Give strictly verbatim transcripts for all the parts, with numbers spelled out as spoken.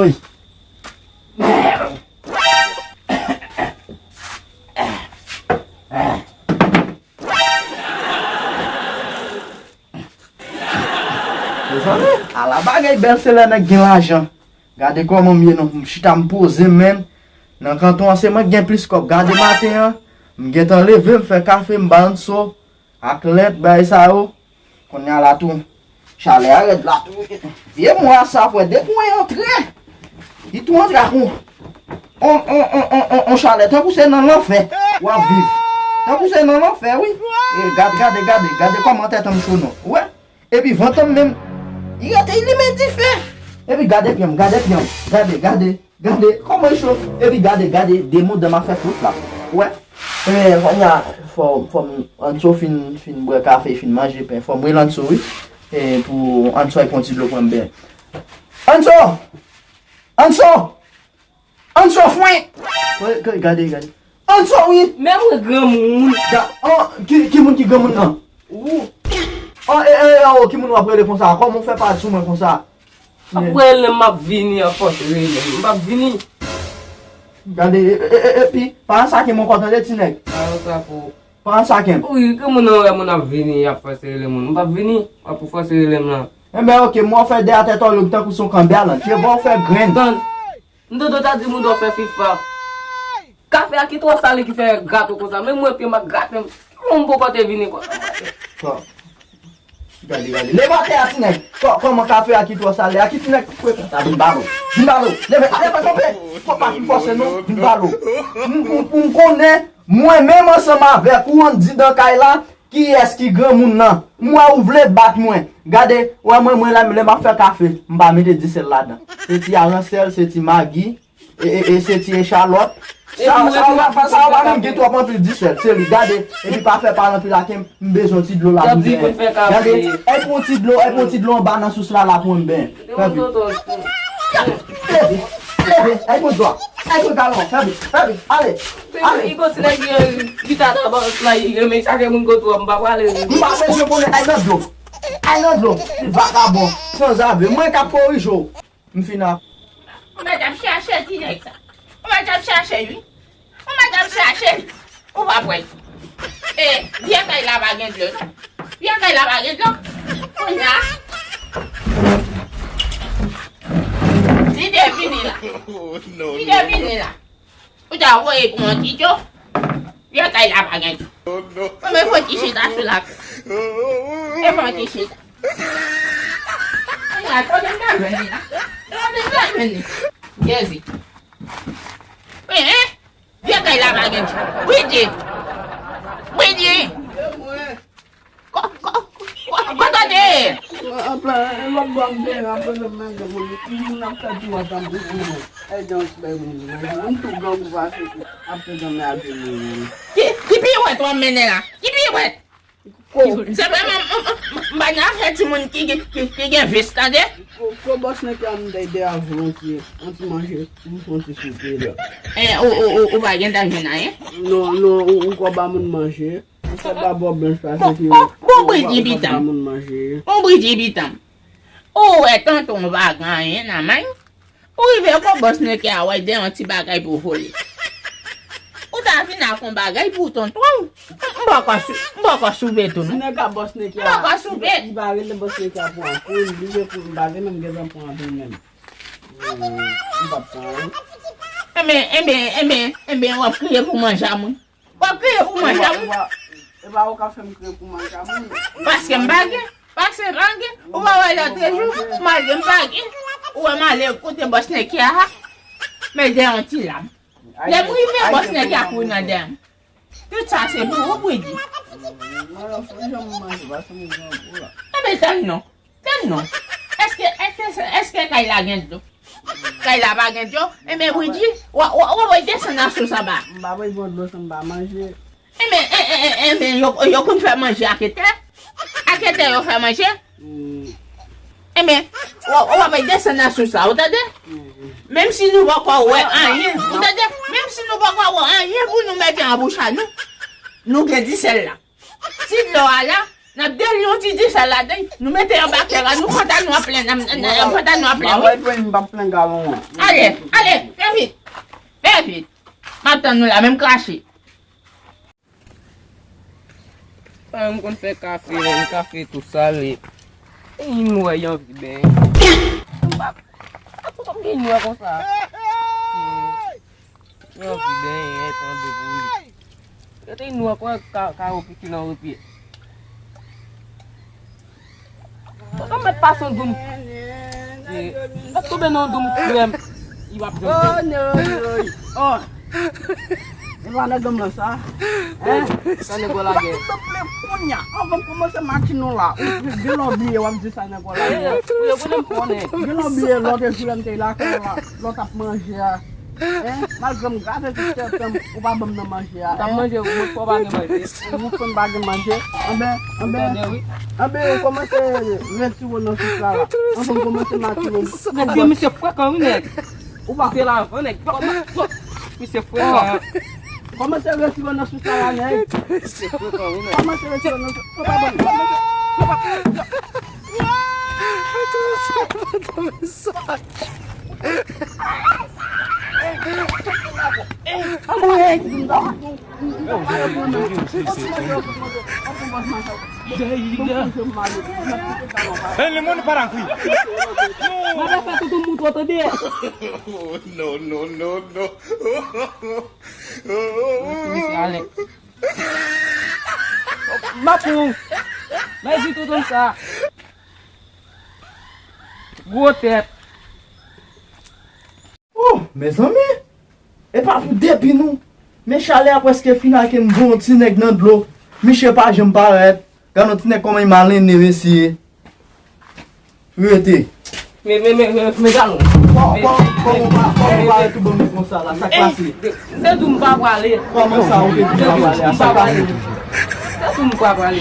Wi. Mezanmi, ala bagay bèl, se lè nèg gen lajan. Gade kòman m ye non, m chita m poze m, menn. Nan kanton an se mwen k gen plis kòb. Gade maten an, m gentan leve, m fè kafe, m ba Anso ak lèt, bagay sa yo. Kounye a la tou, chalè a rèd la tou. Vye mwa sa, frè, depi mwen antre, li tou antre ak yon, yon, yon, yon, yon, yon, yon chalè, tankou se nan lanfè w ap viv. Tankou se nan lanfè, wi. E gad, gade, gade, gade kòman tèt an m cho non. Ou wè? Epi vant an m menm, li rete limen dife. Epi gade pye m, gade pye m. Gade, gade, gade kòman l cho. Epi gade, gade, de mouda m ap fè fout la. Ou wè? E, kounye a, fò, fò m, Anso fin, fin bwè kafe, fin manje pen. Fò m rele Anso, wi. E, pou Anso al pran ti dlo pou mwen byen. Anso! Anso! Anso fwen! Gade, gade. Anso, wi! Men mwen granmoun. Ga-, an, ki, ki moun ki granmoun nan? Ou. An, e, e, e, o, ki moun w ap rele konsa? Kòman w fè pa di sou mwen konsa? Ap rele m, m ap vini, an fòs rele m. M p ap vini. Gade, e, e, e, epi, pa ansake m ankò, tande, ti nèg. Pa ansake w. Pa ansake m. Wi, ke moun nan wè moun ap vini, y ap fòse rele moun. M p ap vini, w ap fòse rele m lan. Enben, oke, mwen fè de atè tòlog tankou son kanbè lan. Tye, bon, w fè grenn. Tann, m tande w ta di moun dò fè fifa. Kafe a ki twò sale ki fè grato konsa. Men mwen pye m ap grate m. Kòman m poko te vini konsa? Bon. Gade, gade. Leve atè a, ti nèg. Kò-, kòman kafe a ki twò sale a? Ki ti nèg kwe konsa? Vin ba lo. Vin ba lo. Leve, leve, kanpe. Fò pa fin fòse non. Vin ba lo. M, m, m konnen, mwen menm ansanm avèk ou, andidan kay la, kiyès ki granmoun nan. M wè ou vle bat mwen. Gade, wè mwen, mwen, lè, lè m ap fè kafe, m pa mete disèl ladan. Se ti aransèl, se ti magi. E, e, e se ti echalòt. Sa, sa, sa, sa, sa pa menm gen twòp anpil disèl. Se li, gade. Epi pa fè pale anpil ak m, m bezwen ti dlo la pou m byen. Gade, èy pran ti dlo, èy pran ti dlo anba nan sous la, la pou m byen. Fè vit. Leve, leve, èy pran dlo. Èy pran galon, fè vit, fè vit, ale, ale. Li kontinye gen gita nan bòs la, li renmen chache moun kote w, m pa prale. M pa bezwen konnen, al nan dlo. Al nan dlo, ti vakabon, sanzave. Mwen k ap korije w. M fin ap. Ou mèt ap chache ti nèg sa. Ou mèt ap chache, wi. Ou mèt ap chache. Ou p ap wè. E, vye kay la pa gen dlo, non. Vye kay la pa gen dlo. Kounye a. Li te vini la. Li te vini la. Ou ta voye pou yon ti dlo. Vye kay la pa gen dlo. Mwen men fò ti chita sou la. E fò ti chita. Ala, kote m ta jwenn li la? Kote m ta jwenn li? Jezi. Wi, en? Vye kay la pa gen dlo. Bridji. Bridji. Ko-, ko-, ko-, kote w te ye? Apre, lòt bò m te ye, apre, lè m nan gen moun, moun ap fè ti wòch anpil pou mwen. E jan w ti bay moun, moun tou gang ou pase, ap te janm lave moun. Ki, ki piwèt w ap mennen la? Ki piwèt? Ko-, se vrèman, m, m, m, m pa nan afè timoun ki, ki, ki, ki gen vis, tande? Ko, ko bòs nèg la m dèyè a volonte, yon ti manje, m fè yon ti soupe la. E, ou, ou, ou, ou pa gentan jwenn anyen? Non, non, ou, ou ko ba moun manje. Ou fè ba bò blanch la, se ki ou, ou, ou, ou pa ba moun manje. Bon, Bridji pitanm. Ou wè tonton pa gen anyen nan men. Ou rive ko bòs nèg la wè de yon ti bagay pou vole. Ou ta vin ak yon bagay pou tonton w. M poko sou-, m poko soupe tou, non. Si nèg la bòs nèg la, m poko soupe. Li pa rele bòs nèg la pou anpil, li vle pou m pa gen menm gen zam pou anpil menm. Hmm, m p ap pran, wi. Enben, enben, enben, enben, w ap kriye pou manje a moun. W ap kriye pou manje a moun. E pa, e pa, e pa ou ka fè m kriye pou manje a moun. Paske m pa gen. Paske m pa gen. Ou pa wè lòt jou, malgre m pa gen. Ou wè m ale kote bòs nèg la. Men de yon ti lam. Lè m rive, bòs nèg la kouri nan dèyè m. Tout sa se pou ou, Bridji. Mwen, fò jan m manje, paske m grangou la. Enben, tann non. Tann non. Èske, èske, èske kay la gen dlo? Kay la pa gen dlo? Enben, Bridji, w, w, w ap desann nan sous anba. M pa bezwen dlo san m pa manje. Enben, en, en, en, enben, yo, yo konn fè manje ak etè? Ak etè yo fè manje? Hmm. Enben, w, w ap desann nan sous la, ou tande? Hmm. Menm si nou poko wè anyen, ou tande? Menm si nou poko wè anyen pou nou mete nan bouch a nou, nou gen disèl la. Ti dlo a la, N ap deli yon ti disèl ladan, nou mete anba kè la, nou kontan nou ap plen, n ap, n ap, n ap kontan nou ap plen, wi. Mwen pran, m p ap plen galon an. Ale, ale, fè vit. Fè vit. M ap tann nou la, menm krache. Pa menm konn fè kafe, menm kafe tou sale. E m wè y anvi benyen. M pa, pa konn gen nwa konsa. Yo, ki benyen, tande pou li. Yo te nwa kwa ka, ka yo piti nan repye. Yo ka mèt pase yon doum. Yo tonbe nan yon doum krèm. Li p ap janm fè. Oh, non, non. Oh. E pa nèg m nan sa. Hein? Sa nèg w lage. Sa ki te ple kounye a. Anvan m kòmanse matin nou la. Ou gen lè w bliye w ap di sa nèg w lage. Ou yo konnen m konnen. Gen lè w bliye lòt jou lè m te lakay la. Lè w t ap manje a. Hein? Malgre m gate tout tèt m, ou pa ban m nan manje a. Ou t ap manje, ou mwen fò pa gen manje. Ou fò m pa gen manje. Anben, anben, anben, ou kòmanse retire w nan sous la la. Anben, ou kòmanse matire w. Nèg yo, misye frekan, wi, nèg. Ou pa te la avan, nèg. Misye frekan. Kòmanse retire w nan sous la la, nèg. Misye frekan, wi, nèg. Kòmanse retire w nan sous. Ou pa ban m. Kòmanse. Hey, le monde part en couille. Mwen fè tout moun tande. No, no, no, no. Misye ale. Mapou. Mwen di tout sa. Gwo tèt. Oh, mezanmi! E pa pou depi nou. Men chalè a prèske fin ake m voye yon ti nèg nan dlo. Miche pa janm parèt. Gad yon ti nèg kòman li malennen, mesye. Rete. Men, men, men, men, men, galon. Kòman, kòman, kòman w pa, kòman w pa ret tou ban m konsa la, sa k pase? Se tou m pa prale. Kòman sa ou te di m pa prale a, sa k pase? Se tou m pa prale.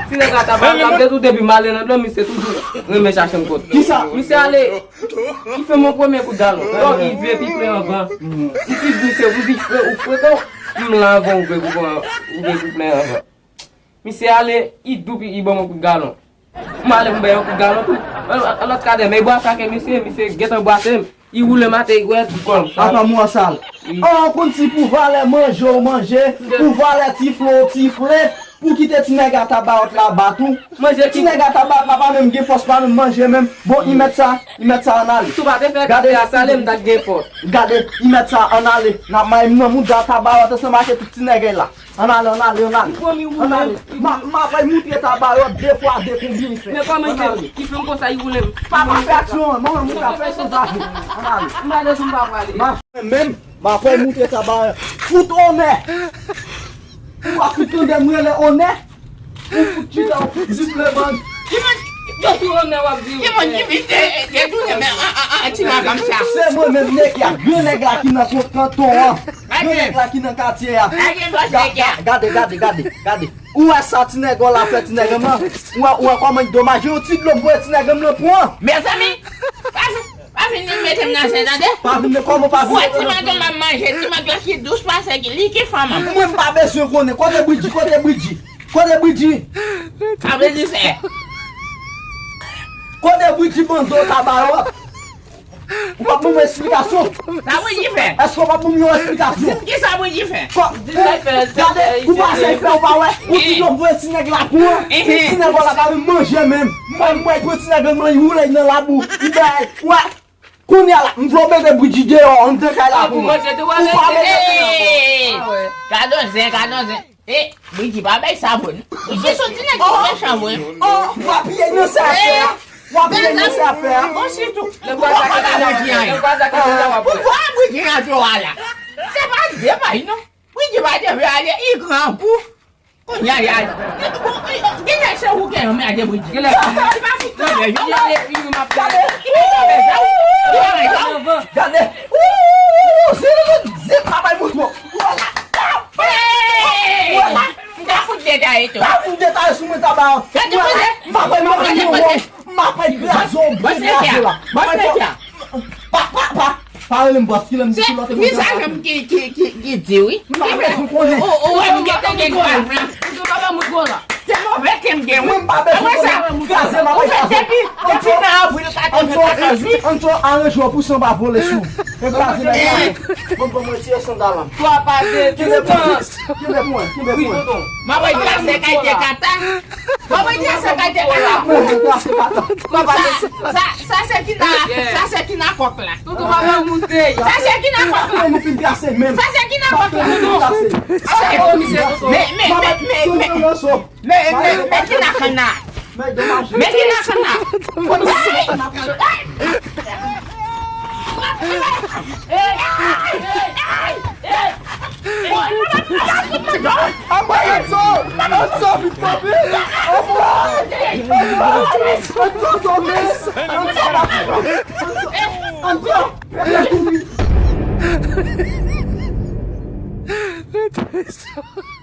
Ti nèg la ta ba, la, m te tou depi m ale nan dlo, misye toujou renmen chache m kont. Kisa? Misye ale, li fè m yon premye kout galon. Lè w rive pi plen anvan. M di misye, m di, "Fre, ou frekan, m la anvan ou vle pou pran, ou vle pou plen anvan." Misye ale, li doupi, li ban m yon kout galon. M ale m bay yon kout galon tou. An, an lòt kadè, men bwa sa ke misye, misye gentan bwase m. Li woule m atè, li wè tout kò m. Apa mwa sal. Wi. An, konn si pou valè manje w manje, pou valè tifle w tifle, pou kite ti nèg a tabayòt la bat ou. Manje ki... Ti nèg a tabayòt la pa menm gen fòs, pa menm manje menm. Bon, li mèt sa, li mèt sa ann ale. Si w pa te fè kafe a sale, m ta gen fòs. Gade, li mèt sa ann ale. N ap maye m nan mouda tabayòt ansanm ak tout ti nèg la. Ann ale, ann ale, ann ale. Ann ale. M a, m a fè moute tabayòt de fwa de konbyen li fè. Men kòman li fè? Li fè m konsa, li woule m. Pa, pa fè aksyon an, mwen menm ou ka fè san zafè. Ann ale. M pa bezwen, m pa prale. M a fè menm, m a fè moute tabayòt. Fout onè. Ou pa fout tande m rele onè. Ou fout chita, ou fout zifle bann. Ki moun, yo tou onè w ap di. Ki moun ki vin de, detounen men an, an, an, ti madanm sa? Se mwen menm nèg la, gran nèg la ki nan kanton an. Gen nèg la ki nan katye a. Gade, gade, gade, gade. Ou wè sa ti nèg la fè ti nèg m lan? Ou wè, ou wè kòman li domaje yon ti dlo m voye ti nèg m lan pran? Mezanmi, pa vin, pa vin mete m nan zen, tande? Pa vin, kòman pa vin mete m nan zen? Ou wè ti madanm ap manje, ti nèg la ki dous pase li ki fanm an. Mwen m pa bezwen konnen. Kote Bridji, kote Bridji? Kote Bridji? Sa vle di fè. Kote Bridji bando tabayòt? Ou p ap ban mwen esplikasyon? Sa Bridji fè? Èske w p ap ban m yon esplikasyon? Di m kisa Bridji fè? Kò, gade, ou pa sèy fè, ou pa wè? Ou di yo voye ti nèg la pou an. Ti nèg la pa menm manje menm. Mwen, mwen pran ti nèg la, mwen woule nan labou. Li bay, wè. Kounye a la, m vle w mete Bridji deyò anndan kay la pou mwen. Ou pa mete deyò. Gade yon zen, gade yon zen. E, Bridji pa bay sa vre non. Bridji se yon ti nèg ki mechan vre. Oh, w ap piye nan sa fè a. W ap piye nan sa fè a. Bon, sitou. Ou pa pale Bridji anyen. Ou pa Bridji nan dlo a la. Se pa de bay non. Bridji pa devle ale, li grangou. Kounye a, gen nèg se ou gen anmède Bridji. Li pa fout tande, li ale, li menm ap gade. Li pa mèt sa. Gade. Ou, ou, ou, ou, zin, zin, zin, pa bay moutro. Hey! M ka fout detaye tou. Pa fout detaye sou mwen, tabac. Gade, poze. M pa bay moutro. M ap kraze w, byen kraze la. M ap fè. Pa, pa, pa, pa rele m bòs, kilè m di lòt e mwen. Se vizajan m ki, ki, ki, ki di wi. M pa bezwen konnen. Ou, ou, ou wè m gentan gen kòl blan. Kòman moun gwo la? Se move ke m gen, wi. Mwen m pa bezwen sa. Kraze m ap kraze. Depi, depi nan avril, ou ka te fè sa. Anto, aranje w pou san pa vole sou. E kraze nèg la. Bon, bon, mwen tire sandal la. Twa pa de. Kenbe pou mwen, kenbe pou mwen. Wi, tonton. Mwen voye trase kay te kata. Mwen voye trase kay te kata. Mwen voye trase kata. Sa, sa se ki nan, sa se ki nan kòk la. Tonton, pa fè moun dèy. Sa se ki nan kòk la. Mwen fin trase menm. Sa se ki nan kòk la. Tonton. Ok, komisè, tonton. Men, men, men, men, men. Men, men, men ki nan kanna. Men ki nan kanna. Anmwey, Anto! Anto, vin kanpe! Anmwey! Anto, sove! Anto! Anto! Anto!